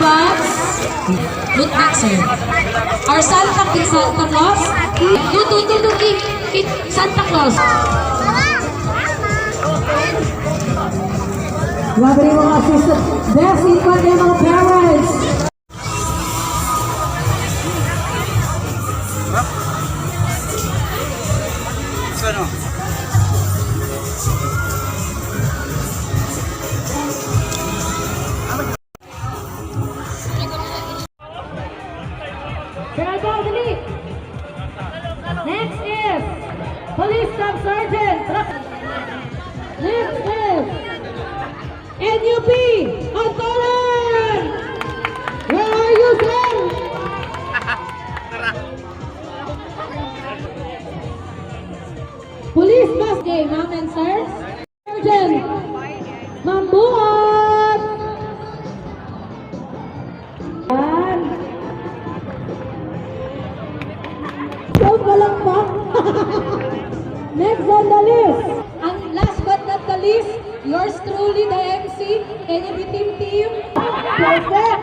bags. Look back, sir. Our Santa King Santa Claus. Two, two, two, two, King, King Santa Claus. Grabe rin mga assistant. Best in kayo mga parents. Ano? Sir Albo, dali. Next is Police Staff Sergeant. Next is NUP Antolan. Where are you, sir? Police Mask Day, ma'am and sir. Sergeant Mambuot. Yan. So, walang pa. Next on the list. Ang last but not the least, yours truly, the MC, NUP Team Team. Perfect.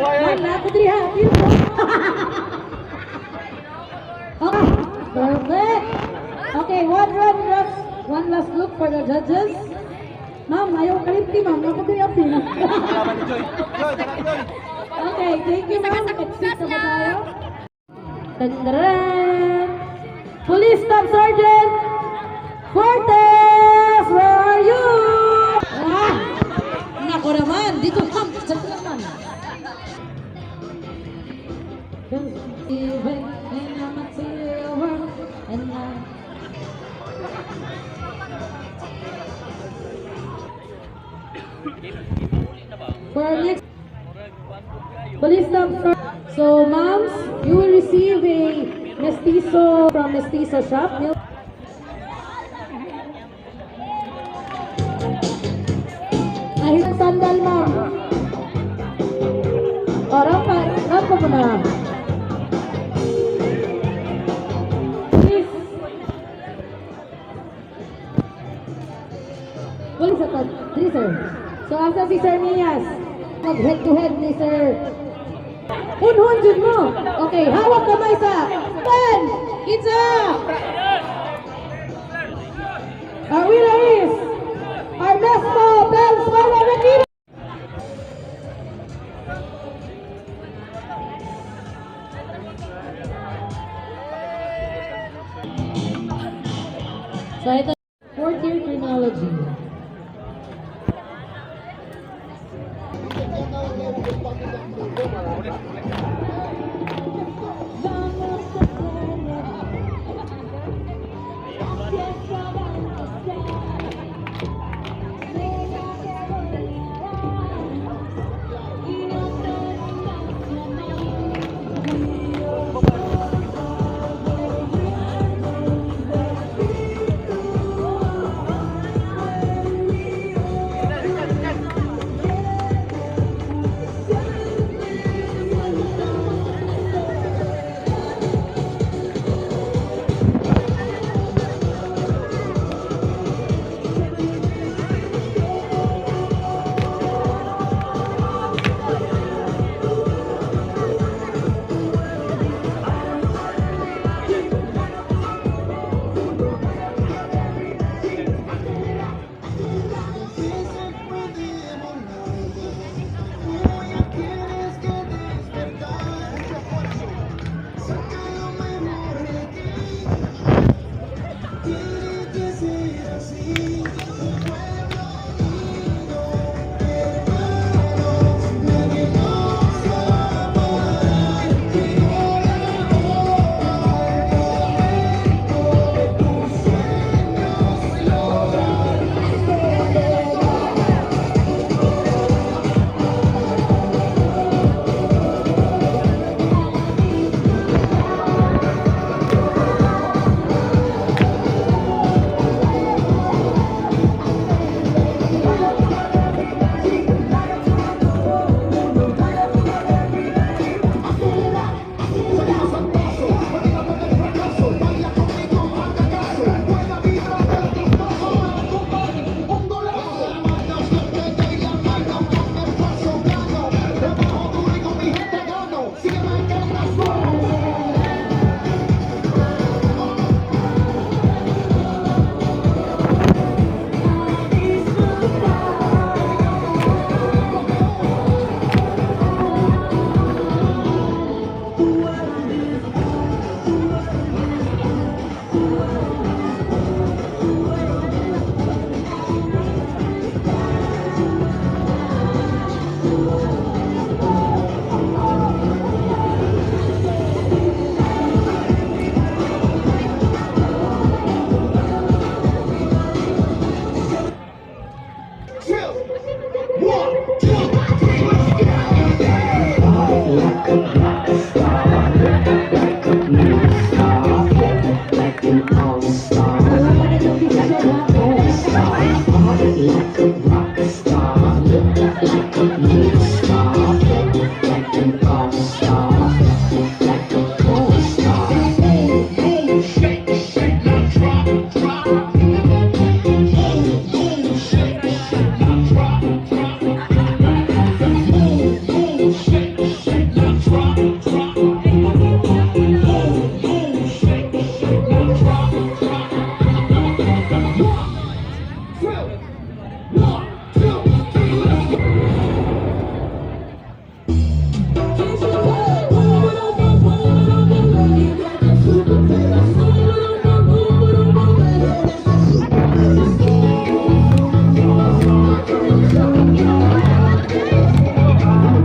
Ma'am, naku diri ha. Feel ko. Okay. Perfect. Okay, one run, last, one last look for the judges. Ma'am, ayaw kalimti, ma'am. Naku diri ang pina. Okay, thank you, ma'am. Exit na ba tayo? Tandaran! Police Staff Sergeant Fuertes, where are you? Ah! Nako naman, dito ma'am, dito naman. In a material world, and I For our next Police Staff Sergeant. So, moms, you will receive a mestizo from Mestizo Shop. Ay, sandal, ma'am. O, rampa, rampa mo na. Please. Wala sa tag, dili, sir. So, asa si Sir Mias? Mag head to head ni Sir. Unhon jud mo. Okay, hawak kamay sa 10, 15. Our winner is Ernesto Del Suelo Requino. So, ito, fourth year criminology.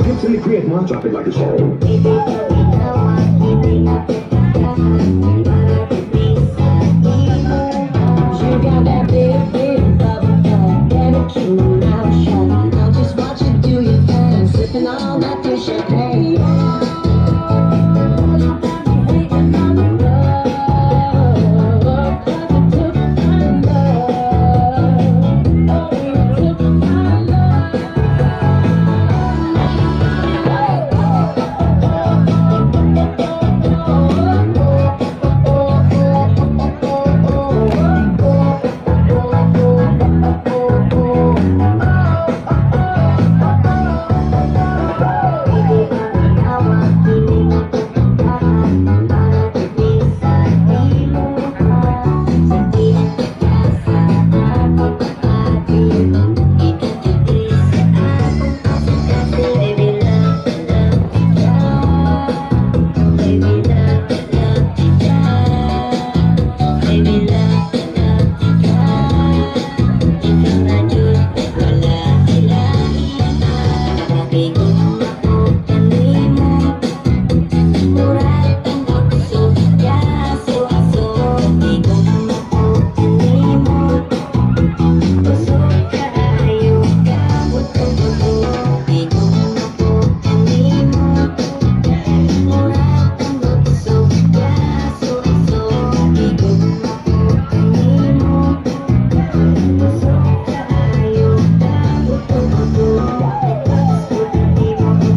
Instantly create my drop it like it's hot. You got that big, big bubble gum, better keep my mouth shut. I'll just watch you do your thing, sipping all that good champagne. Baby, love, love, love. Baby, love, love, love. Baby, love, love, love. Ikaw na jud, wala sila iba. Grabe kong makuha nimo. Murag ang bukso, yaso, aso. Di ko makuha nimo. Busog kaayo, kabuto-buto. Di ko makuha nimo. Murag ang bukso, yaso, aso. Di ko makuha nimo. Busog kaayo, kabuto-buto.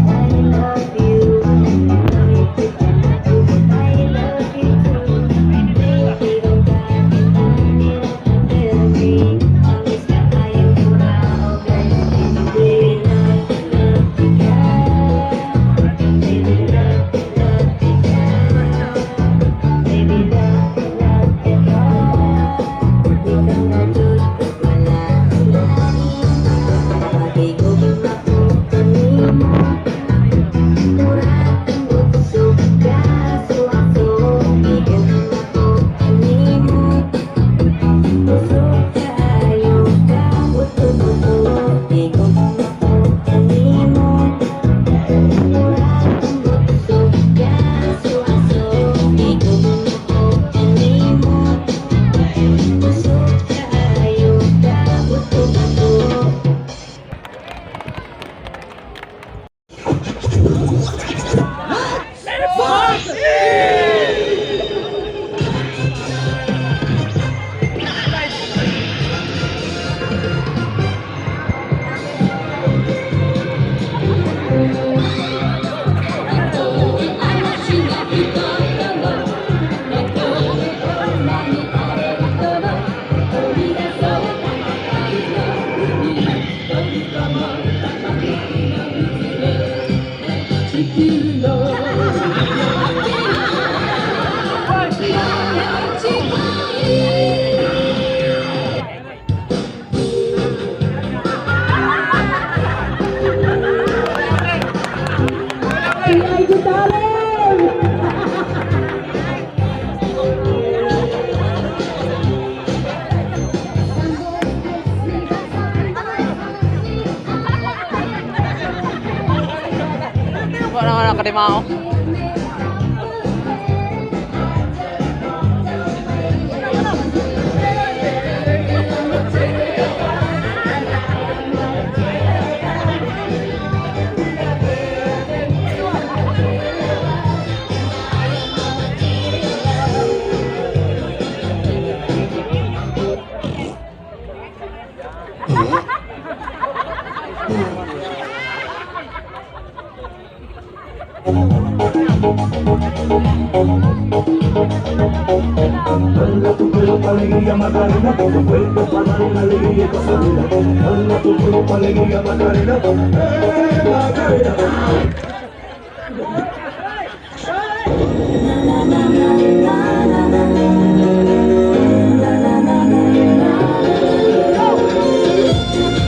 I love you. I love you too. Baby, don't Always kaayo mura og Baby, love, love ka. Baby, love, love ka. Baby, love, love ka. Ikaw na jud, wala sila iba. Bagay ko makuha nimo. Murag ang bukso, kaso aso. Di ko makuha nimo. Busog kaayo, kabuto-buto. Di ko makuha nimo. Murag ang bukso, kaso aso. Di ko makuha nimo. Busog kaayo, kabuto-buto. PI Gitaren! Wala nga nakadimao. Dala tu cuerpo alegría, Macarena, tu cuerpo para dar una alegría y cosa buena. Dala tu cuerpo alegría, Macarena, Macarena. Na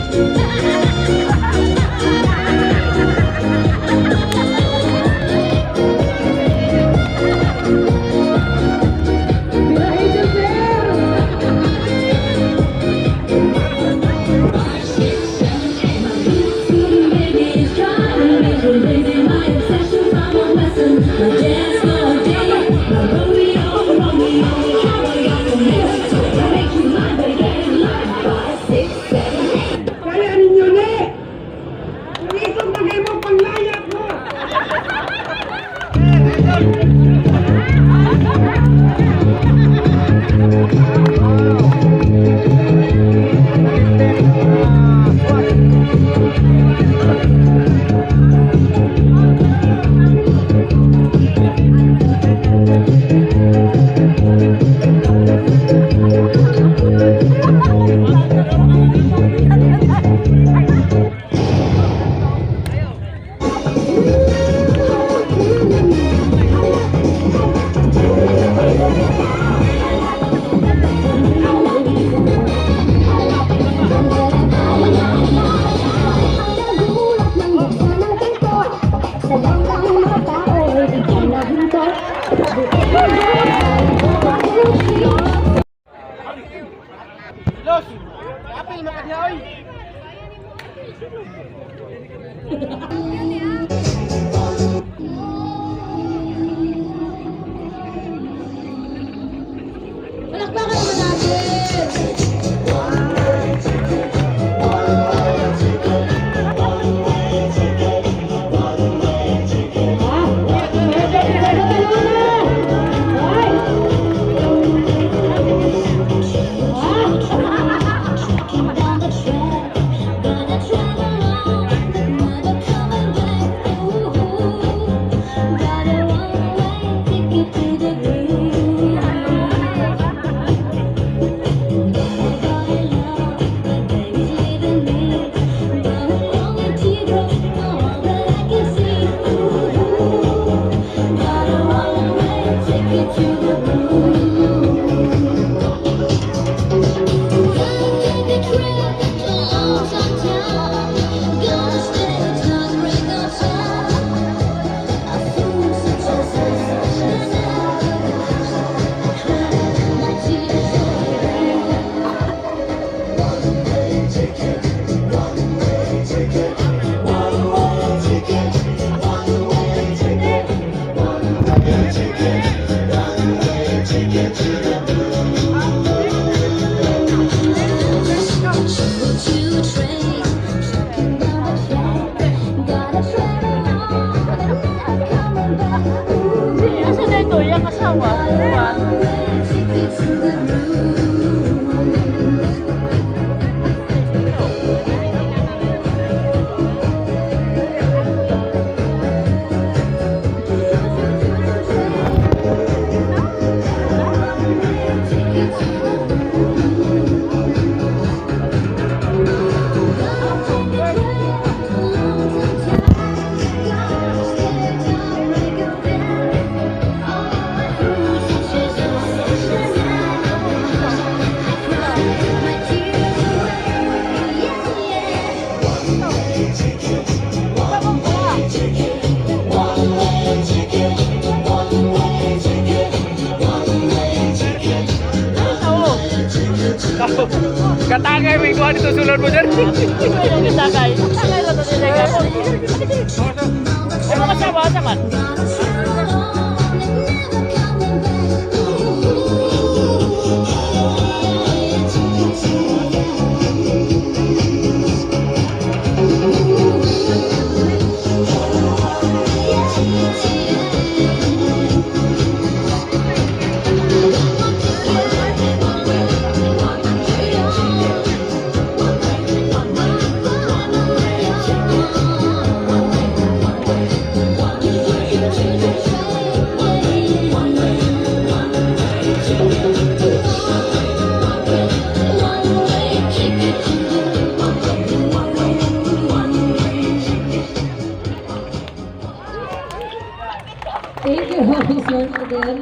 Palakpakan naman natin! Ah, perfect na Taluna! Ay! Ah! Trucking down the track, gonna travel on, but never coming back. Ooh, got a one-way ticket to the groove. I got in love, my baby's leaving me, but a lonely teardrops are all that I can see. Ooh, got a one-way ticket to the blue. Gonna take a trip to Lonesome Town. Gonna stay till the break of dawn. A fool such as I cry my tears away. Choo-choo train, trucking down the track. Gotta travel on, but never coming back. Ooh, Asa na ito? Yung asawa. Diba? one-way ticket to the blue. Katagay, may kuha dito sulod mo dyan. Katagay. Katagay lang ito nila. Ay, mga asawa, asa man? Thank you, Office, once again.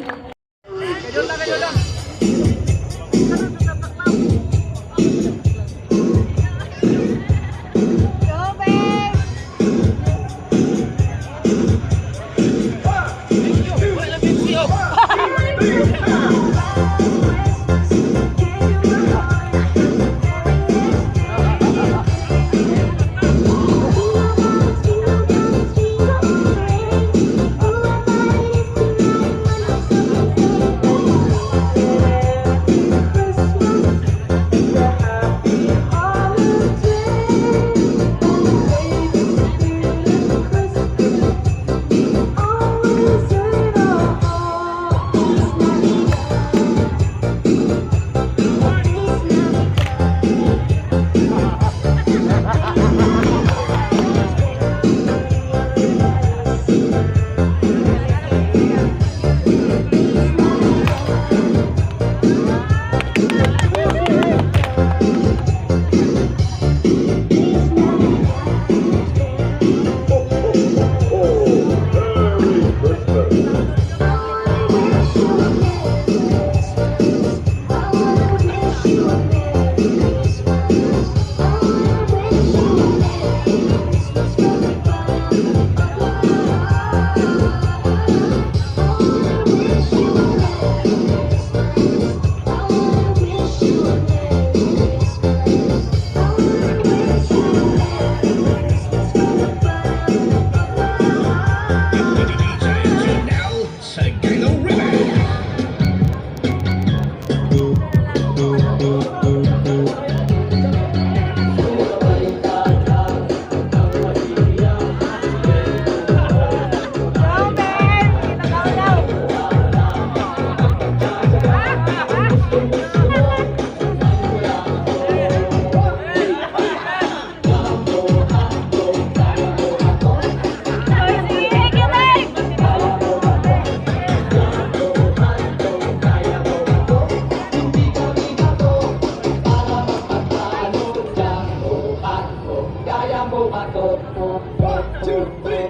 One, two, three.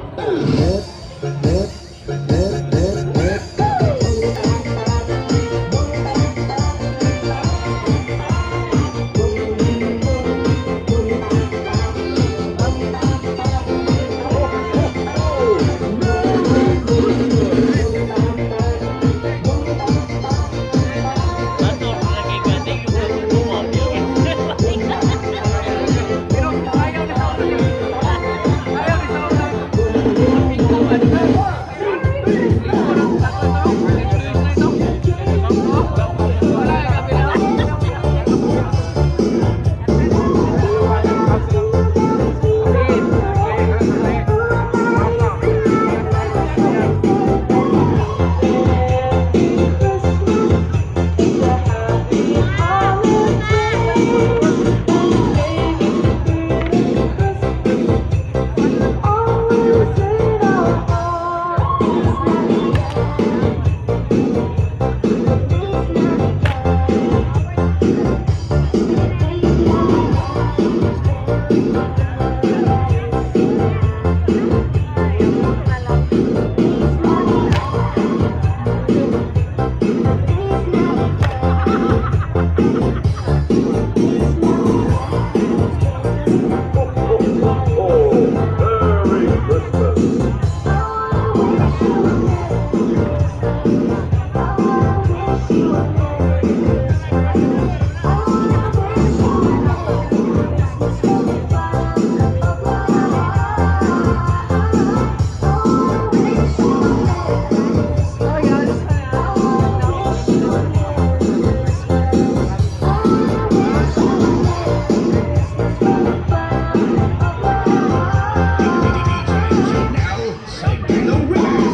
Oh, Merry Christmas.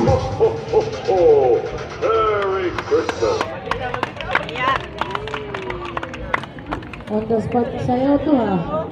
Ho, ho, ho, ho. Merry Christmas. On the spot sayaw to ha.